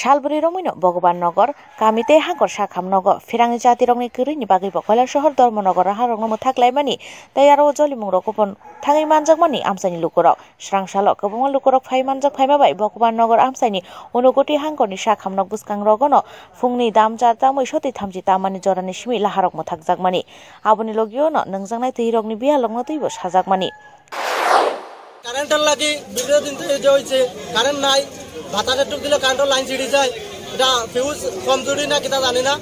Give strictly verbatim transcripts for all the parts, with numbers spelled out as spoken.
Salbwrwi romwino Bhagwan Nagar kami tei Hangkor Sakham nogo pherangni jatirokni kwrwini bagwibo Kailasahar Dharmanagar raharokno mwthak laimani tei aro o jolimungrok kupon thangwi manjakmani amchaini lukurok. Srang salo kwbangma lukurok phai manjak phaima bai Bhagwan Nagar amchaini Unukoti Hangkorni Sakham nok bwskangrogono phungni dam char tamwi sotwi thamchi tamani jorani simi laharok mwthakjakmani. Aboni logiono nwngjaknai twirokni biyalokno twibo sajakmani. কারেন্টের লাগি বিগত দিন থেকে যে হয়েছে, কারেন্ট নাই, বাতাসের টুক দিলে কারেন্টের লাইন ছিঁড়ে যায়। এটা ফিউজ কমজোরি না কিতা জানি না।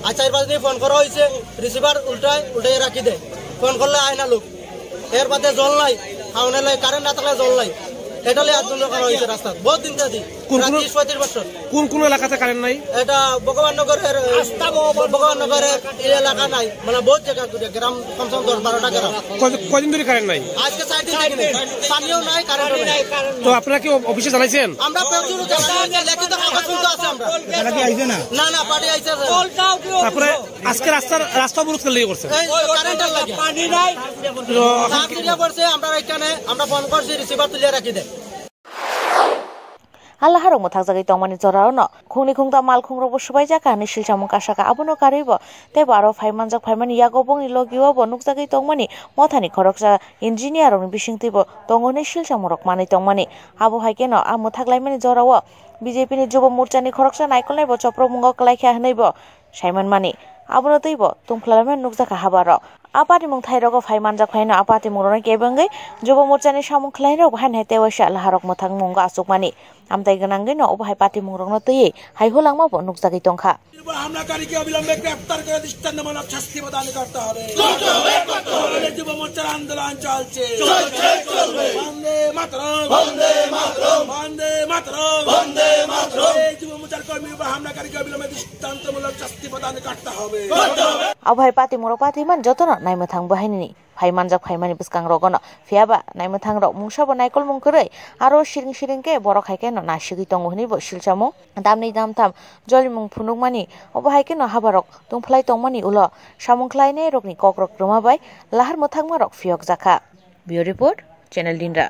আর চার পাঁচ দিন ফোন করা হয়েছে, রিসিভার উল্টায়, উল্টাই রাখি দেয়। ফোন করলে আয় না লোক। এর বাদে জল নাই, খাওয়ানোর লাগি কারেন্ট না থাকলে জল নাই। এটা লইয়া আন্দোলন করা হয়েছে রাস্তাত। বহুত দিন থেকে। কোন কোন রাত্রি ছয়ত্রিশ বছর। কোন কোন এলাকাতে কারেন্ট নাই? এটা ভগবান নগরের, ভগবান নগরের এই এলাকা নাই, মানে বহুত জায়গা ঘুরে, গ্রাম কমসে কম দশ বারোটা গ্রাম। কত-, কয়দিন ধরে কারেন্ট নাই? আজকে চার দিন থেকে নেই, পানিও নাই, কারেন্টও নাই। তো আপনারা কি অ-, অফিসে জানাইছেন? আমরা প্রচুর জানাই, লিখিত কাগজ তুলতে আছে আমরা। তারা কি আইছে না? না, না, পার্টি আইছে না। তারপরে আজকে রাস্তার, রাস্তা অবরোধ করলে করছে? এই কারেন্টের লাগে। পানি নাই। তো এখন তার কি দিকে পড়ছে, আমরা এখানে, আমরা ফোন করছি, রিসিভার তুলে রাখি দেয়। Halaharok mwthakjagwi tongmani jorao no khungni khungta malkhungrokbo swbaijak kha hwnwi silsamung kasaka. Abono karwibo teibo aro phai manjak phaimani yago bongni logiobo nukjagwi tongmani mothani khoroksa engineer rokni bisingtwibo tongo hwnwi silsamungrok manwi tongmani. Abo hai kheno a mwthak laimani jorao B J P ni Jubo Morchani khoroksa naikolnaibo chopropmungo kwlaikha hwnwibo saimanmani. Abono twibo tungphla laimani nukjakha habarok. A patimung thairogo phai manjak phaino a patimungrokno kebengwi Jubo Morchani samung khlainai rok bahai hai tewaisa laharok mwthangmungo achukmani. Amtai gwnangwino obo hai patimungrokno twiwi hai hulangmabo nukjagwi tongkha. হামলাকারীকে অবিলম্বে গ্রেফতার করে দৃষ্টান্তমূলক শাস্তি প্রদান করতে হবে। যুব মোর্চার আন্দোলন চলছে। বন্দে মাতরম। বন্দে মাতরম। বন্দে মাতরম। বন্দে মাতরম। এই যুব মোর্চার কর্মীর উপর হামলাকারীকে অবিলম্বে দৃষ্টান্তমূলক শাস্তি প্রদান করতে হবে। Abo hai patimungrok patwi man jotono naimwthang bahainini phai manjak phaimani bwskangrogono. Phiyaba naimwthangrok mungsabo naikolmung kwrwi aro siring siring khe borok hai kheno nasigwi tongo hwnwibo silsamung. Damni damtham jolimung phunukmani, obo hai kheno habarok tungphlai tongmani ulo samung khlainairokni kokrok rwma bai lahar mwthangmarok phiyokjakha. Bureau Report, Channel Dinra.